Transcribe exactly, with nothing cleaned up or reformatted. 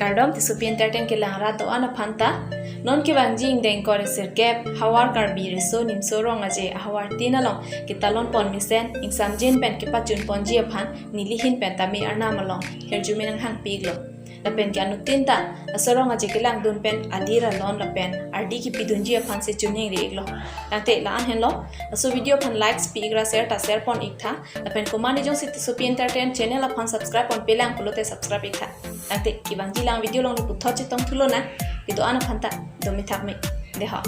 Kardom, Tissopi Entertain kelang rat do-an aphan ta. Non kevangji ingdeng ingkoi ra sirkep, Havar Karbi Riso Nimso Rong Aje ahavar tin along ketalon pon mesen ingsamjin pen kepachun ponji aphan nelihin pen tame arnam along hirjume nanghangpi-iklo. Lapen ke anuttin ta laso rong aje kelangdun pen adir alon lapen ardi kepidunji aphan si choningri-iklo. Tangte la-an henlo, laso video aphan likes pi-ik ra share ta share pon-ik tha. Lapen komatne jongsi Tissopi Entertain channel aphan subscribe ponpelang pulote subscribe-ik tha. Tangte kevangji lang video along puthot chetong thulonang, kedo-an aphan ta dome thakme. Deho.